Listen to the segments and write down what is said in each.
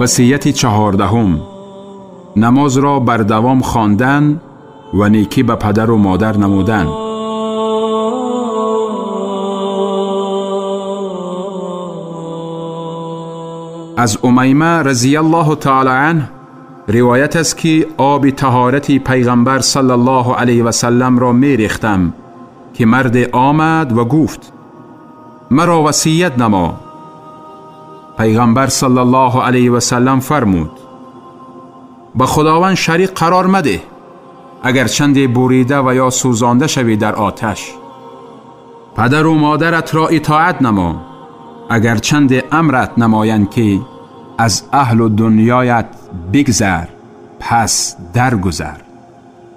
وصیت 14، نماز را بر دوام خواندن و نیکی به پدر و مادر نمودن. از امیمه رضی الله تعالی عنه روایت است که آب طهارت پیغمبر صلی الله علیه و سلم را می ریختم که مرد آمد و گفت مرا وصیت نما. پیغمبر صلی الله علیه و سلم فرمود به خداوند شریک قرار مده، اگر چند بریده و یا سوزانده شوی در آتش. پدر و مادرت را اطاعت نما، اگر چند امرت نمایند که از اهل و دنیایت بگذر پس درگذر.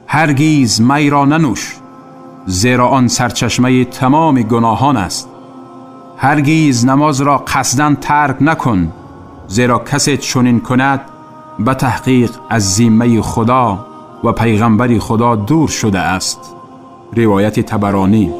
هرگیز می را ننوش، زیرا آن سرچشمه تمام گناهان است. هرگیز نماز را قصداً ترک نکن، زیرا کسی چنین کند به تحقیق از ذمه خدا و پیغمبر خدا دور شده است. روایت طبرانی.